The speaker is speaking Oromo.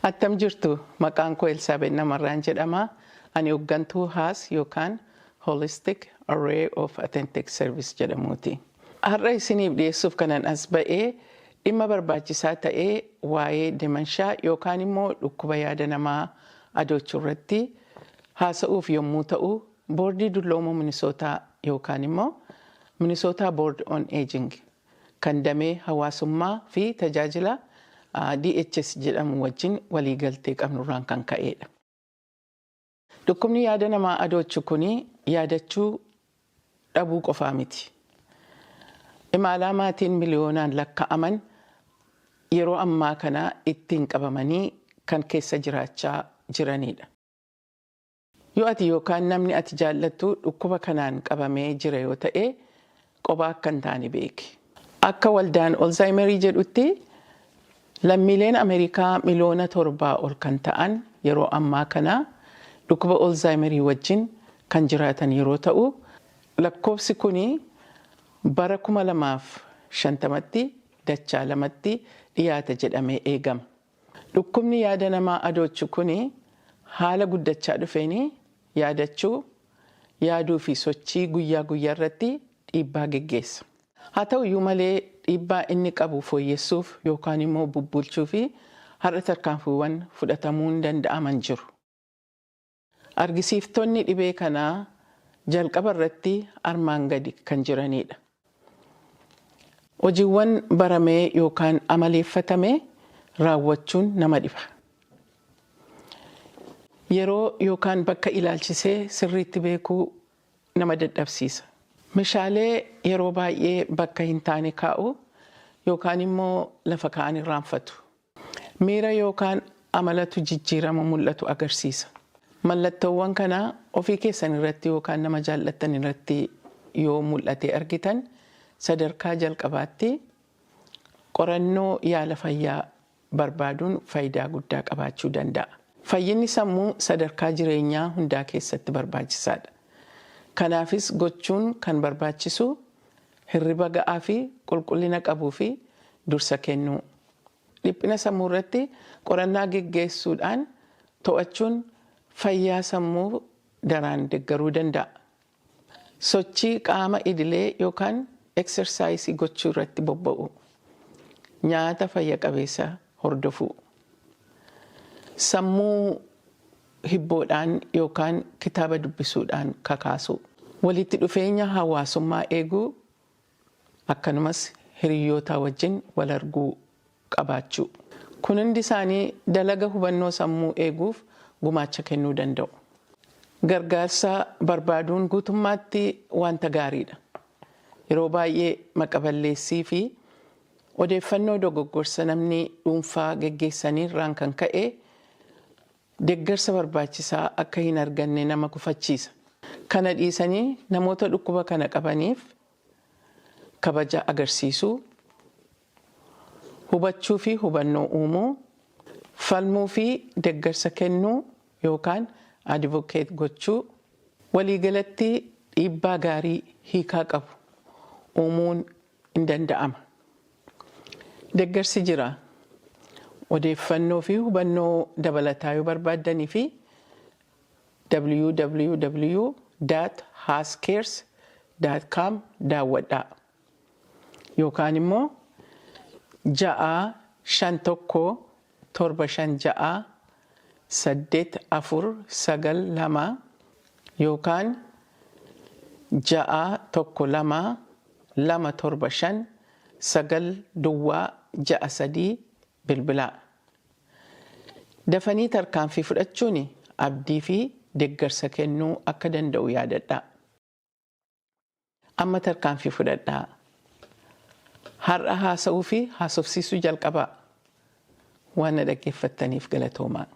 Attam jirtu? Maqaan koo Elsaabeet Namarraan jedhama. Ani hooggantuu HAAS yookaan Holistic Array of Authentic Service jedhamuuti. Har'a isiniif dhiyeessuuf kanan as ba'ee dhimma barbaachisaa ta'ee waa'ee dementia yookaan immoo dhukkuba yaada namaa adoochuu irratti haasa'uuf yommuu ta'u, boordii dulloomuu Minisootaa yookaan immoo Minnesota Board on Aging kan damee hawaasummaa fi tajaajila DHS jedhamu wajjin waliigaltee qabnurraan kan ka'edha. Dhukkubni yaada namaa adoochu kuni yaadachuu dhabuu qofaa miti. Imaalaa maatiin miliyoonaan lakkaa'aman yeroo ammaa kana ittiin qabamanii kan keessa jiraachaa jiranidha. Yoo ati yookaan namni ati jaallattu dhukkuba kanaan qabamee jira yoo ta'e, qophaa akka hin taane beeki. Akka waldaan Alzheimerii jedhutti, lammiileen Ameerikaa miliyoona 7 ol kan ta'an yeroo ammaa kana dhukkuba Alzheimerii wajjin kan jiraatan yeroo ta'u, lakkoofsi kuni bara 2050tti dachaa lamatti dhiyaata jedhamee eegama. Dhukkubni yaada namaa adoochu kuni haala guddachaa dhufeen yaadachuu, yaaduu fi sochii guyyaa guyyaa irratti dhiibbaa geggeessa. Haa ta'u iyyuu malee, dhiibbaa inni qabu fooyyessuuf yookaan immoo bubbulchuu fi har'a tarkaanfiiwwan fudhatamuun danda'aman jiru. Argisiiftonni dhibee kanaa jalqaba irratti armaan gadi kan jiranidha. Hojiiwwan baramee yookaan amaleeffatame raawwachuun nama dhiba. Yeroo yookaan bakka ilaalchisee sirriitti beekuu nama dadhabsiisa. Meeshaalee yeroo baay'ee bakka hin taane kaa'u yookaan immoo lafa kaa'an irraanfatu. Miira yookaan amalatu jijjiirama mul'atu agarsiisa. Mallattoowwan kana ofii keessan irratti yookaan nama jaallattan irratti yoo mul'ate argitan, sadarkaa jalqabaatti qorannoo yaala fayyaa barbaaduun faayidaa guddaa qabaachuu danda'a. Fayyinni sammuu sadarkaa jireenyaa hundaa keessatti barbaachisaadha. Kanaafis gochuun kan barbaachisu hirriba ga'aa fi qulqullina qabuu fi dursa kennuu. Dhiphina sammuu irratti qorannaa geggeessuudhaan to'achuun fayyaa sammuu daraan deeggaruu danda'a. Sochii qaama idilee yookaan exercise gochuu irratti bobba'u. Nyaata fayya qabeessa hordofuu. Sammuu hibboodhaan yookaan kitaaba dubbisuudhaan kakaasuu. Walitti dhufeenya hawaasummaa eeguu, akkanumas hiriyoota wajjin wal arguu qabaachuu. Kun hundi isaanii dalaga hubannoo sammuu eeguuf gumaacha kennuu danda'u. Gargaarsa barbaaduun guutummaatti wanta gaariidha. Yeroo baay'ee maqaballeessii fi odeeffannoo dogoggorsa namni dhuunfaa geggeessanii irraan kan ka'e deeggarsa barbaachisaa akka hin arganne nama gufachiisa. Kana dhiisanii namoota dhukkuba kana qabaniif kabaja agarsiisuu, hubachuu fi hubannoo uumuu, falmuu fi deeggarsa kennuu yookaan advocate gochuu, waliigalatti dhiibbaa gaarii hiikaa qabu uumuun hin danda'ama. Deeggarsi jira. Odeeffannoo fi hubannoo dabalataa yoo barbaaddanii fi www.haascares.com daawwadhaa. Yookaan immoo 651 756 8492 yookaan 612 275 9063 bilbilaa. Dafanii tarkaanfii fudhachuun abdii fi deeggarsa kennuu akka danda'u yaadadhaa. Amma tarkaanfii fudhadhaa. Har'a haasa'uu fi haasofsiisuu jalqabaa. Waan na dhaggeeffattaniif galatoomaa.